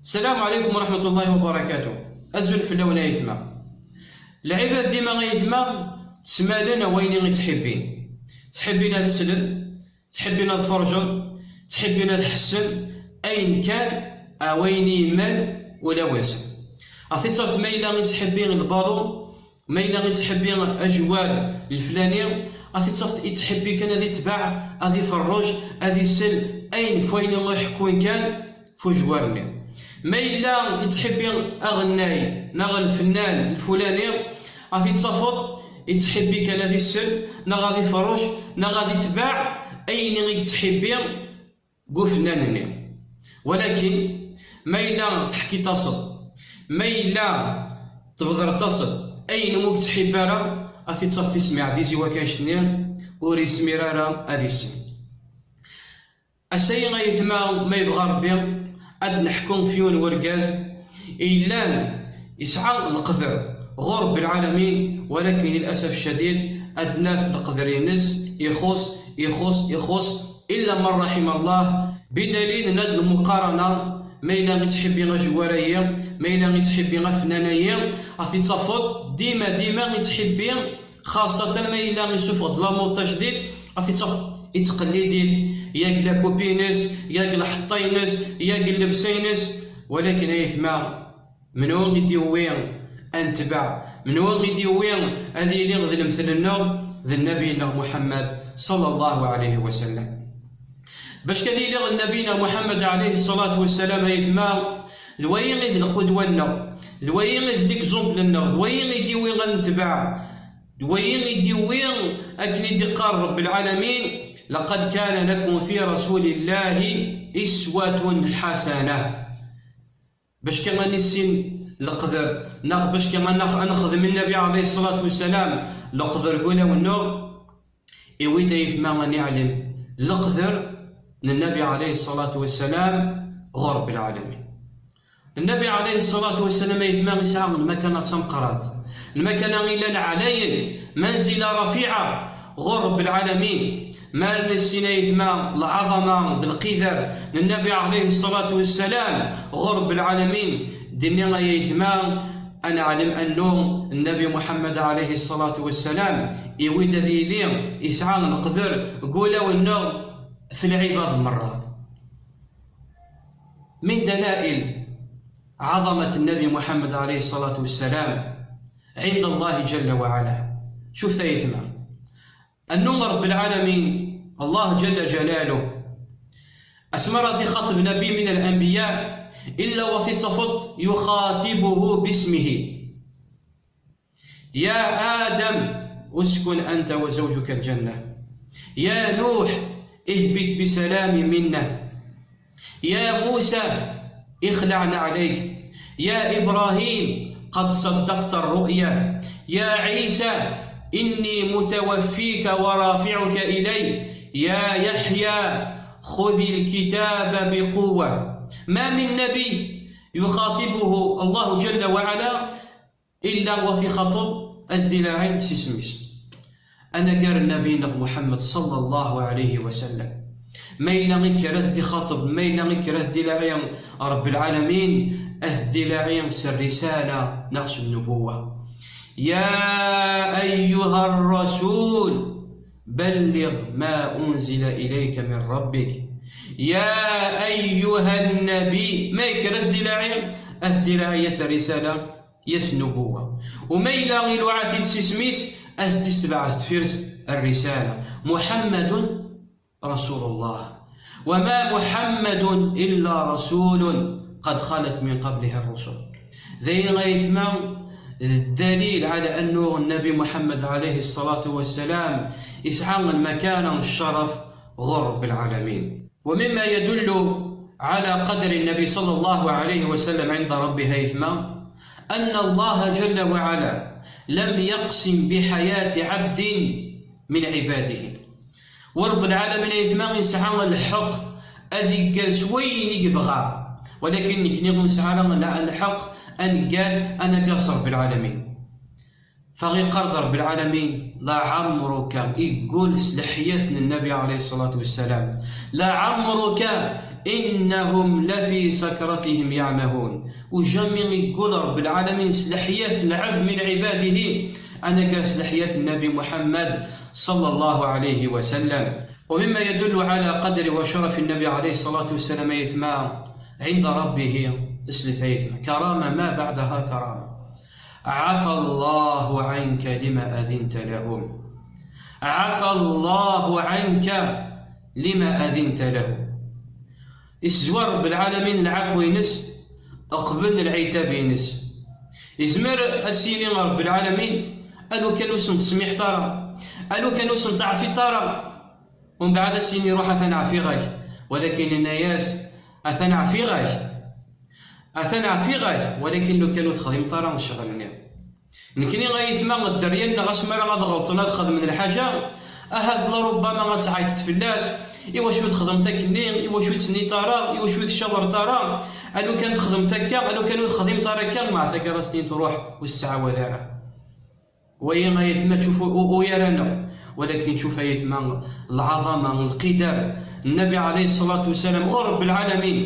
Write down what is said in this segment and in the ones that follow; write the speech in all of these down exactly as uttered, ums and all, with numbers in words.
Salam ɛlikum wa raḥmatullahi wa barakatuh. Azul fell-awen ay aytma. Lɛibad dima ay aytma ttmalen ɣef wayen i ttḥibbin. Ttḥibbin ad slen, ttḥibbin ad ferǧen, ttḥibbin ad ḥessen, ayen kan ɣef wayen i yemmal ulawen-nsen. Ɣef i ttafeḍ ma yella i ttḥibbi lbalu, ma yella i ttḥibbi ajewwar leflani, ɣef i ttafeḍ i ttḥibbi kan ad itbeɛ, ad iferrej, ad isel, ayen f wayen i ḥekkun kan f ujewwar-nni. Ma yella i ttḥibbi aɣennay neɣ lfennan lfulani, ɣef i ttafeḍ i ttḥibbi kan ad isel, neɣ ad iferrej, neɣ ad itbeɛ ayen i yettḥibbi deg ufennan-nni. Walakin, ma yella teḥkiḍ-as-d, ma yella tbedreḍ-as-d ayen ur yettḥibbi ara, ɣef i ttafeḍ ismeɛdiz i wakk annect-nni, ur yezmir ara ad isel. Ass-agi ay aytma, ma yebɣa Rebbi, ad neḥku f yiwen wergaz yellan yesɛa leqder ɣur Rebbi lɛalamin, walakin, lilasaf ccadid, ad naf leqder-ines ixuṣ, ixuṣ, ixuṣ, illa man raḥima Allah, bidalil n ad lmuqarana, ma yella i ttḥibbi ajewwar-ayi, ma yella i ttḥibbi afennan-ayi, ɣef i ttafeḍ dima, dima i ttḥibbi, xaṣṣatan ma yella isuffeɣ-d l'amour tajdid, ɣef i ttafeḍ ittqellid-it, yag la coupe-ines, yag lḥeṭṭa-ines, yag llebsa-ines, walakin ay aytma, menhu i d-yewwi ad netbeɛ? Menhu i d-yewwi ad yili d lemtel-nneɣ d Nnabi-nneɣ Muḥemmed ṣalla Llahu ɛalayhi wa sallam? Bac ad yili Nnabi-nneɣ Muḥemmed ɛalayhi ṣṣalatu wa ssalam, ay aytma, d wayi i d lqudwa-nneɣ, d wayi i d l'exemple-nneɣ, d wayi i d-yewwi ad netbeɛ, d wayi i d-yewwi akken i d-iqqar Rebbi lɛalamin: لقد كان لكم في رسول الله أسوة حسنة. Bac kan ad nissin leqder, neɣ bac kan ad nax-, ad nexdem Nnabi ɛalayhi ṣṣalatu wa ssalam leqder deg wulawen-nneɣ, iwi-d ay aytma ad neɛlem leqder n Nnabi ɛalayhi ṣṣalatu wa ssalam ɣur Rebbi lɛalamin. Nnabi ɛalayhi ṣṣalatu wa ssalam, ay aytma, yesɛa lmakana d tameqqrant, lmakana yellan ɛlayen, manzila rafiɛa ɣur Rebbi lɛalamin. Ma ara nissin ay aytma lɛaḍama d lqidar n Nnabi ɛalayhi ṣṣalatu wa ssalam ɣur Rebbi lɛalamin, dinni ay aytma ad neɛlem annu Nnabi Muḥemmed ɛalayhi ṣṣalatu wa ssalam iwi-d ad yili yesɛa leqder deg wulawen-nneɣ f lɛibad merra. من دلائل عظمة النبي محمد عليه الصلاة والسلام عند الله جل وعلا. Cufet ay aytma. Annu Rebbi lɛalamin, Allah ǧalla ǧalaluh, asmi ara d-ixaṭeb nabi min al-anbiya, illa wa fi ttafeḍ yuxatibuhu bismihi. يا آدم اسكن أنت وزوجك الجنة. يا نوح اهبط بسلام منا. يا موسى اخلع نعليك. يا إبراهيم قد صدقت الرؤيا. يا عيسى إني متوفيك ورافعك إلي. يا يحيى خذ الكتاب بقوة. ما من نبي يخاطبه الله جل وعلا إلا وفي خطب أزدلاعي سيسميس. Anagar Nnabi-nneɣ Muḥemmed ṣalla Llahu ɛalayhi wa sallam, ma yella ikker ad t-ixaṭeb, ma yella ikker ad t-dilaɛi Rebbi lɛalamin, ad t-dilaɛi s rrisala neɣ s nnubuwa. يا أيها الرسول بلغ ما أنزل إليك من ربك. يا أيها النبي, ma ikker ad t-dilaɛi, ad t-dilaɛi s rrisala, s nnubuwa. U ma yella iluɛa-t-id s isem-is, ad s-d-istbeɛ s deffir-s rrisala. محمد رسول الله. وما محمد إلا رسول قد خلت من قبله الرسل. D ayen ay aytma, d ddalil ɛala annu Nnabi Muḥemmed ɛalayhi ṣṣalatu wa ssalam yesɛa lmakana d cceref ɣur Rebbi lɛalamin. ومما يدل على قدر النبي صلى الله عليه وسلم عند ربه, ay aytma, أن الله جل وعلا لم يقسم بحياة عبد من عباده. Wa Rebbi lɛalamin, ay aytma, yesɛa lḥeqq ad iggal s wayen i yebɣa, walakin nekni ur nesɛi ara lḥeqq ad neggal anagar s Rebbi lɛalamin. Fa iqqar-d Rebbi lɛalamin: لعمرك, iggul s leḥyat n Nnabi ɛalayhi ṣṣalatu wa ssalam, لعمرك إنهم لفي سكرتهم يعمهون. Ur jamais yeggul Rebbi lɛalamin s leḥyat n lɛebd min ɛibadihi, anagar s leḥyat n Nabi Muḥemmed ṣalla Llahu ɛalayhi wa sallam. ومما يدل على قدر وشرف النبي عليه الصلاة والسلام, ay atma, عند ربه, slet ay atma, كرامة ما بعدها كرامة. عفا الله عنك لما أذنت لهم. عفا الله عنك لما أذنت لهم. Isezwar Rebbi lɛalamin lɛafwa-ines uqbel lɛitab-ines. Izmer ad s-yini Rebbi lɛalamin, a lukan ur sen-tesmiḥeḍ ara, a lukan ur sen-teɛfiḍ ara. Umbeɛd ad s-yini, ruḥ, atan ɛfiɣ-ak. Walakin yenna-yas, atan ɛfiɣ-ak, atan ɛfiɣ-ak, walakin lukan ur texdimeḍ ara ccɣel-nni. Nekni ay atma, dderya-nneɣ asmi ara ad ɣelṭen ad xedmen lḥaǧa, ahat larubbama ad tɛayṭeḍ fell-as, iwacu txedmeḍ akkenni, iwacu ur d-tenniḍ ara, iwacu ur tcawreḍ ara, a lukan txedmeḍ akka, a lukan ur texdimeḍ ara akka, ma tagara s-nni truḥ ur s-tettɛawad ara. Wayi ay atma tcuf u-, u-, ur ara-nneɣ, walakin tcuf ay atma lɛaḍama, lqidar, Nnabi ɛalayhi ṣṣalatu wassalam, u Rebbi lɛalamin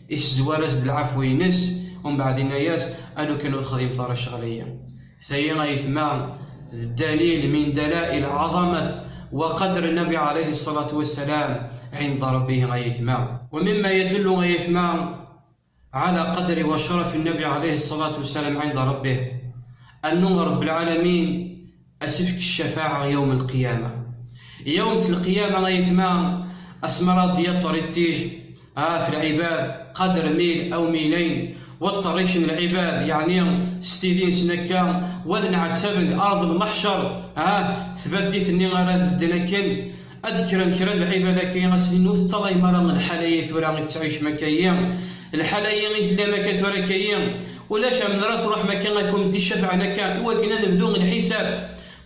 isezwar-as-d lɛafwa-ines, umbeɛd yenna-yas, a lukan ur texdimeḍ ara ccɣel-aya. Tayi ay atma d dalil min dalail ɛaḍamat wa qadr Nnabi ɛalayhi ṣṣalatu wassalam ɛinda Rebbihi ay atma. Wa mimma yadullu ay atma ɛala qadri wa crafi Nnabi ɛalayhi ṣṣalatu wassalam ɛinda Rebbih, annu Rebbi lɛalamin a s-ifk ccafaɛa yawm lqiyama. Yawm lqiyama ay atma, asmi ara d-yaṭṭer iṭij, ah, f lɛibad, qadr mil aw milayn, wa ṭṭerricen lɛibad, yeɛni s tidi-nsen akka, wa d nɛettaben deg ard lmeḥcer, ah, tbaddit-nni ara bedden akken, ad d-kkren kra n lɛibad akka, a s-inin ur teṭṭalayem ara lḥala-yi tura i tettɛicem akka-yi, lḥala-yi i tellam akka tura akka-yi, ulac amner ad truḥem akka ad ken-id-icafɛen akka, i wakken ad nebdu lḥisab.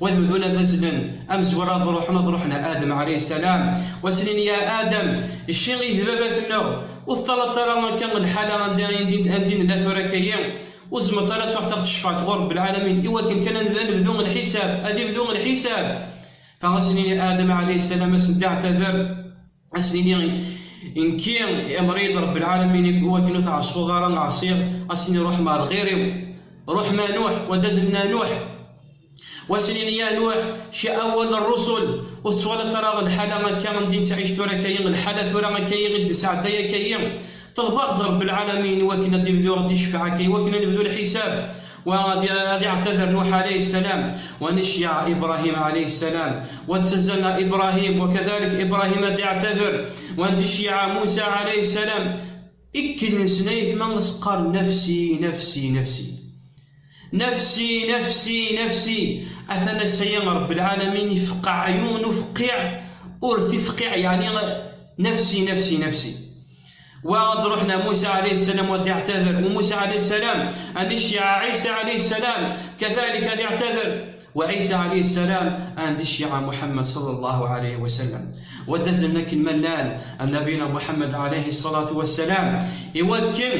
Wa ad bdun ad azzlen, amezwar ad ruḥen, ad ruḥen a Adem ɛalayhi ssalam, wa s-inin, ya Adem, cci i d baba-tneɣ, ur teṭṭalaḍ ara akka lḥala anda i, anda i nella tura akka-yi, ur tzemreḍ ara ad truḥeḍ ad ɣ-tcefɛeḍ ɣur Rebbi lɛalamin, i wakken kan ad nebdu lḥisab, ad ibdu lḥisab. Fa a s-nini Adem ɛalayhi ssalam, a s-nini iɛtader, a s-nini, nekki i amrid Rebbi lɛalamin, i wakken ur t-ɛṣuɣ ara, ɛṣiɣ, a s-nini ruḥem ar lɣir-iw, ruḥem a Nuḥ, wa d-azzlen a Nuḥ. Wa s-nini ya Nuḥ, cci awal n rusul, ur tettwalaḍ ara lḥala akka anda i nettɛic tura akka-yi, lḥala tura akka-yi i d-nesɛedday akka-yi. Ṭelbeɣ-d Rebbi lɛalamin i wakken ad d-ibdu ad d-icfeɛ akka, i wakken ad nebdu lḥisab. Wa ad, ad iɛtader Nuḥ ɛalayhi ssalam, wa ad iceyyeɛ Ibrahim ɛalayhi ssalam, wa ad ttazzalen Ibrahim, wa kadalik Ibrahim ad iɛtader, wa ad iceyyeɛ Musa ɛalayhi ssalam. Ikkel-nsen ay atma s-qqaren nafsi, nafsi, nafsi. Nafsi, nafsi, nafsi. Atan ass-aya Rebbi lɛalamin ifeqqeɛ ɛyun ufqiɛ, ur t-ifqiɛ, yeɛni nafsi, nafsi, nafsi. Wa ad ruḥen a Musa ɛalayhi ssalam wa ad iɛtader, u Musa ɛalayhi ssalam ad iceyyeɛ Ɛisa ɛalayhi ssalam, kadalik ad iɛtader, wa Ɛisa ɛalayhi ssalam ad iceyyeɛ Muḥemmed ṣalla Llahu ɛalayhi wa sallam. Wa ad azzlen akken ma llan a Nabina Muḥemmed ɛalayhi ṣṣalatu wassalam, i wakken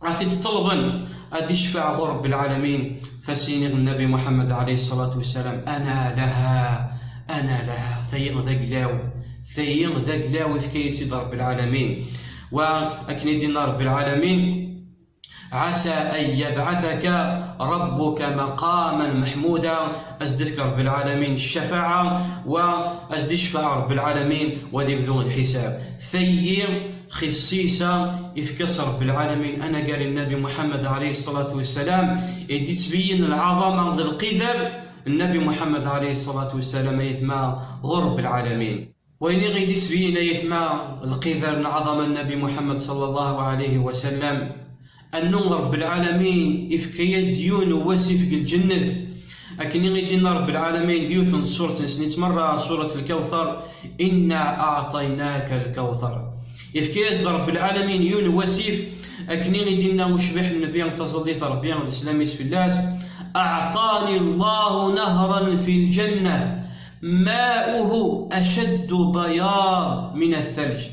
ad t-id-ṭelben ad icfeɛ ɣur Rebbi lɛalamin. Fa a s-yini Nnabi Muḥemmed ɛalayhi ṣṣalatu wassalam, ana laha, ana laha, tayi d aglaw, tayi d aglaw, ifka-yi-tt-id Rebbi lɛalamin. Wa akken i d-yenna Rebbi lɛalamin, ɛasa an yabɛataka rabbuka maqaman maḥmuda, a s-d-ifk Rebbi lɛalamin ccafaɛa, wa a s-d-icfeɛ Rebbi lɛalamin, wa ad ibdu lḥisab. Tayi xissisa ifka-tt Rebbi lɛalamin anagar i Nnabi Muḥemmed ɛalayhi ṣṣalatu wassalam, i d-ittbeyyin lɛaḍama d lqidar n Nnabi Muḥemmed ɛalayhi ṣṣalatu wassalam, ay atma, ɣur Rebbi lɛalamin. Wayen i ɣ-d-ittbeyyin ay atma lqidar n lɛaḍama n Nnabi Muḥemmed ṣalla Llahu ɛalayhi wa sallam, annu Rebbi lɛalamin ifka-yas-d yiwen n wasif deg lǧennet. Akken i d-yenna Rebbi lɛalamin deg yiwet n tsurat-nsen i tt-merra, surat Lkawtar, inna aɛṭaynaka lkawtar. Ifka-yas-d Rebbi lɛalamin yiwen n wasif, akken i d-yenna ucbiḥ n Nnbi, taẓallit n Rebbi d sslam-is fell-as, aɛṭani Llahu nahran fi lǧanna, ma'uhu ashaddu bayaḍ min athalj,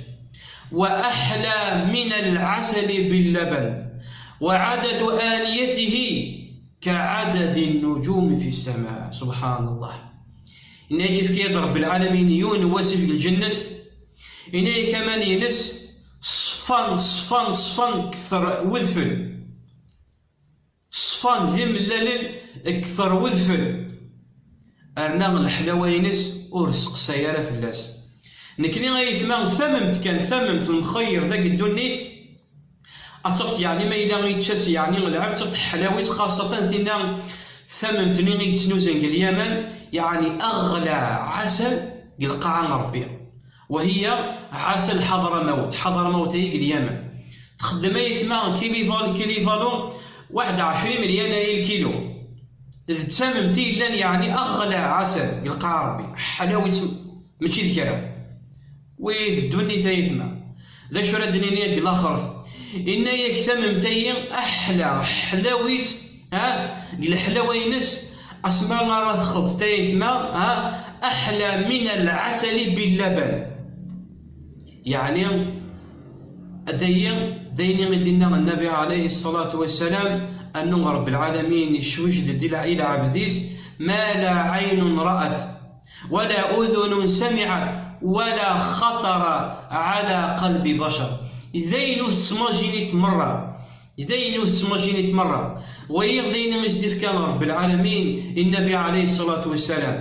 wa ahla min al-asali bil-laban, wa adadu aniyatihi ka adadi nnujumi fi ssama. Subhanallah. Inna-yak ifka-yas-d Rebbi lɛalamin yiwen n wasif deg lǧennet, inna-yak aman-ines ṣṣfa ṣfan, ṣfan, ṣfan kter wedfel. Ṣfan d imellalen kter wedfel. Rna leḥlawa-ines ur seqsay ara fell-as. Nekni ay aytma, tamemt kan, tamemt n lxeyr deg ddunit, ad tafeḍ yeɛni ma yella yečča-tt yeɛni lɛebd, ad tafeḍ ḥlawit, xaṣṣatan tinna tamemt-nni i yettnuzan deg Lyaman, yeɛni aɣla ɛasal deg lqaɛa n Ṛebbi. وهي عسل حضرموت. حضرموت هي اليمن. تخدم أيتما كيليفال-، كيليفالو واحد عشرين مليون أي الكيلو. D tamemt i yellan yeɛni aɣla ɛasal deg lqaɛa Ṛebbi. Ḥlawit mačči d kra. Wid ddunit ay aytma. D acu ara d-nini deg laxert? Inna-yak tamemt-ayi aḥla, ḥlawit, ha, deg leḥlawa-ines, asma ara txelṭeḍ ay aytma, ha, aḥla min lɛasali billaban. Yeɛni, adayi, d ayen i d-inna Nnabi ɛalayhi ṣṣalatu wassalam, annu Ṛebbi lɛalamin icwejed-d i lɛ-, i lɛebd-is, ma la ɛaynun ra'at, ولا أذن سمعت ولا خطر على قلب بشر. D ayen ur tettmajinit merra. D ayen ur tettmajinit merra. Wayi d ayen i s-d-ifka Ṛebbi lɛalamin i Nnabi ɛalayhi ṣṣalatu wassalam.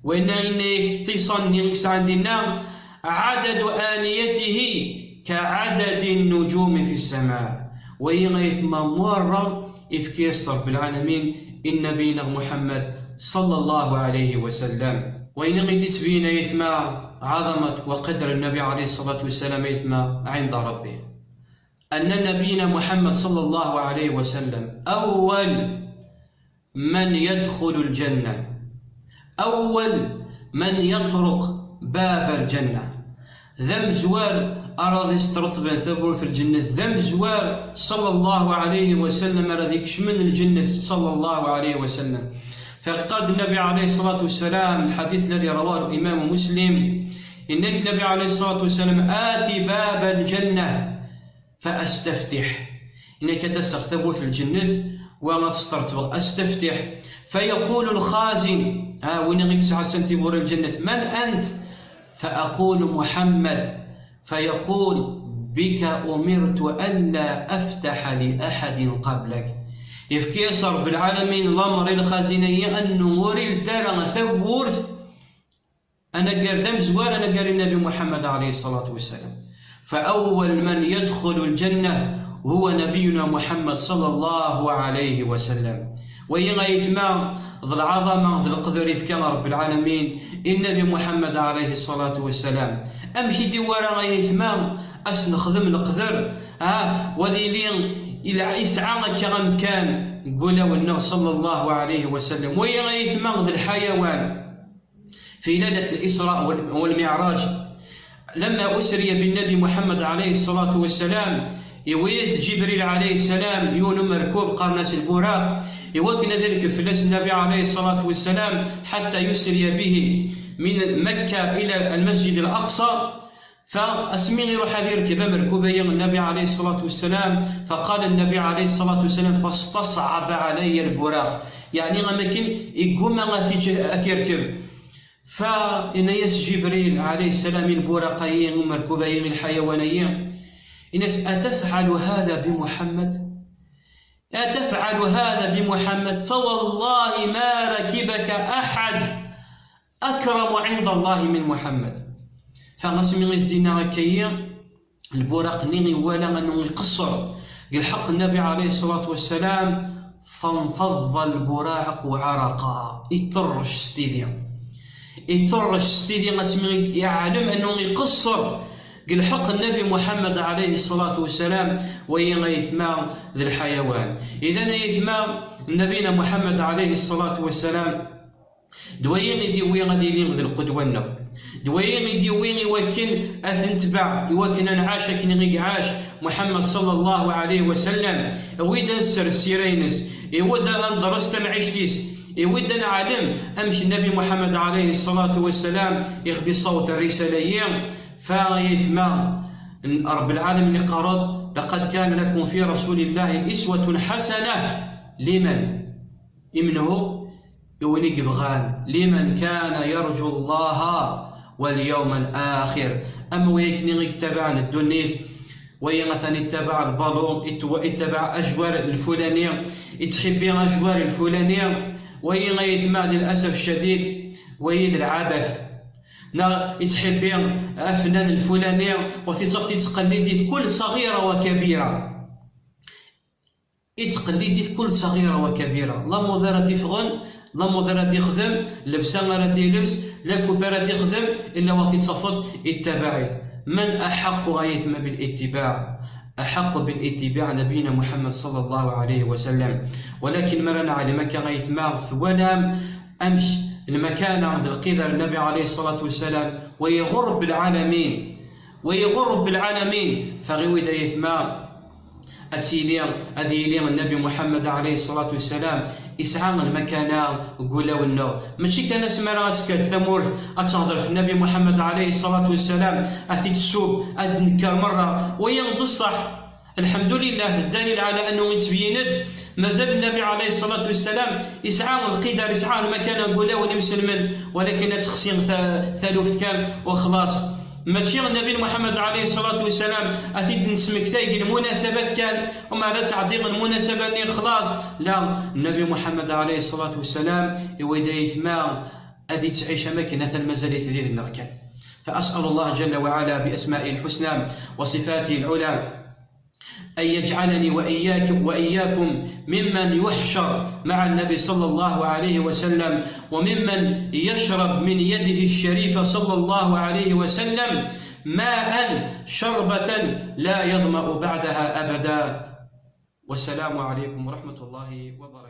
Wayen-a inna-yak ṭṭisan-nni i yesɛan dinna, عدد آنيته كعدد النجوم في السماء. Wayi ay aytma merra ifka-yas Ṛebbi lɛalamin i Nnabi-nneɣ Muḥemmed ṣalla Llahu ɛalayhi wa sallam. Wayen i d-yettbin ay aytma عظمة وقدر النبي عليه الصلاة والسلام ay aytma عند ربه. أن نبينا محمد صلى الله عليه وسلم أول من يدخل الجنة، أول من يطرق باب الجنة. D amezwar ara d-yesṭerṭben tawwurt n lǧennet, d amezwar, ṣalla Llahu ɛalayhi wa sallam, ara d-ikecmen lǧennet, ṣalla Llahu ɛalayhi wa sallam. فقد قال النبي عليه الصلاة والسلام، الحديث الذي رواه الإمام مسلم، إن النبي عليه الصلاة والسلام: آت باب الجنة فأستفتح. Inna-k ad d-aseɣ tawwurt n lǧennet, wa ad sṭerṭbeɣ, أستفتح. فيقول الخازن, ha, win i yesɛassan tiwwura n lǧennet, من أنت؟ فأقول: محمد. فيقول: بك أمرت ألا أفتح لأحد قبلك. Yefka-yas Ṛebbi lɛalamin lameṛ i lxazin-ayi, annu ur ildi ara tawwurt anagar d amezwar, anagar i Nnabi Muḥemmed ɛalayhi ṣṣalatu wassalam. فأول من يدخل الجنة هو نبينا محمد صلى الله عليه وسلم. Wayi ay aytma d lɛaḍama d leqder ifka Ṛebbi lɛalamin i Nnabi Muḥemmed ɛalayhi ṣṣalatu wassalam. Amek i d-iwara ay aytma ad s-nexdem leqder, ha, wa ad yili ila-, yesɛa akka amkan deg wulawen-nneɣ ṣalla Llahu ɛalayhi wa sallam. Wayi ay aytma d lḥayawan. في ليلة الإسراء وال-، والمعراج، لما أسري بالنبي محمد عليه الصلاة والسلام، iwwi-yas-d Ǧibril ɛalayhi ṣṣalam yiwen umerkub qqaren-as lburaq, iwakken ad irkeb fell-as Nnabi ɛalayhi ṣṣalatu wassalam, حتى يسري به من مكة إلى المسجد الأقصى. Fa asmi iruḥ ad irkeb amerkub-ayi Nnabi ɛalayhi ṣṣalatu wassalam, فقال النبي عليه الصلاة والسلام: فاستصعب علي البراق. Yeɛni am akken igguma ad t-iǧ-, ad t-irkeb. Fa yenna-yas Ǧibril ɛalayhi ṣṣalam i lburaq-ayi, i umerkub-ayi, i lḥayawan-ayi, yenna-yas: أتفعل هذا بمحمد؟ أتفعل هذا بمحمد؟ فوالله ما ركبك أحد أكرم عند الله من محمد. Fa asmi i s-d-yenna akka-yi, lburaq-nni iwala annu iqeṣṣer deg lḥeqq n Nnabi ɛalayhi ṣṣalatu wassalam, فانفض البراق عرقا. Iṭerrec s tidi. Iṭerrec s tidi asmi yeɛlem annu iqeṣṣer deg lḥeqq n Nnabi Muḥemmed ɛalayhi ṣṣalatu wassalam, wayi ay aytma d lḥayawan. Idan ay aytma, Nnabina Muḥemmed ɛalayhi ṣṣalatu wassalam, d wayi i d-iwwi ad yili d lqudwa-nneɣ. D wayi i d-iwwi i wakken ad t-netbeɛ, i wakken ad nɛac akken i iɛac Muḥemmed ṣalla Llahu ɛalayhi wa sallam. Iwwi-d ad nesser ssira-ines, iwwi-d ad nedres tamɛict-is, iwwi-d ad neɛlem amek Nnabi Muḥemmed ɛalayhi ṣṣalatu wassalam i ɣ-d-issaweḍ rrisala-yi. Fa ay aytma, Ṛebbi lɛalamin iqqar-d: لقد كان لكم في رسول الله أسوة حسنة لمن؟ I menhu? I win i yebɣan, لمن كان يرجو الله واليوم الآخر. Am wakken i yettabaɛen ddunit, Wayi atan ittabaɛ lbalu, ittwa- ittabaɛ ajwar lfulani, ittḥibbi ajwar lfulani. Wayi ay aytma, d lɛasaf ccadid, wayi d lɛabat. Neɣ ittḥibbi afnan lfulani, u tittafeḍ ittqellid-it kul saɣira wa kabira. Ittqellid-it kul saɣira wa kabira. Lamuḍ ara d-ifɣen, lamuḍ ara d-ixdem, llebsa ara d-ilebs, la coupe ara d-ixdem, illa wa tittafeḍ ittabaɛ-it. من أحق, ay aytma, بالاتباع؟ أحق بالاتباع نبينا محمد صلى الله عليه وسلم. Walakin mi ara neɛlem akka, ay aytma, twalam amek lmakana d lqidar n Nnabi alayhi ṣṣalatu wassalam, wa iɣur Rebbi lɛalamin, wa iɣur Rebbi lɛalamin, fa ɣiwed, ay aytma, ad tili, ad yili Nnabi Muḥemmed alayhi ṣṣalatu wassalam isɛa lmakana deg wulawen-nneɣ. Mačči kan asmi ara ad tekker tamurt ad tehder ɣef Nnabi Muḥemmed alayhi ṣṣalatu wassalam, ad t-id-tessub, ad d-nekker merra. Wayi d ṣṣeḥ. Lḥemdulillah, d dalil ɛla annu ittbeyyin-d mazal Nnabi alayhi ṣṣalatu wassalam isɛa lqidar, isɛa lmakana deg wulawen imselmen, walakin ad texsi ta- taluft kan u xlaṣ. Mačči Nnabi Muḥemmed alayhi ṣṣalatu wassalam ad t-id-nesmektay deg lmunasabat kan, u mbeɛd ad tɛeddi lmunasabat-nni xlaṣ. La, Nnabi Muḥemmed alayhi ṣṣalatu wassalam, iway d aytma, ad ittɛic am akken atan mazal-it d yid-nneɣ kan. فأسأل الله جل وعلا بأسمائه الحسنى وصفاته العلى أن يجعلني وإياك، وإياكم ممن يحشر مع النبي صلى الله عليه وسلم، وممن يشرب من يده الشريفة صلى الله عليه وسلم ماء شربة لا يظمأ بعدها أبدا. والسلام عليكم ورحمة الله وبركاته.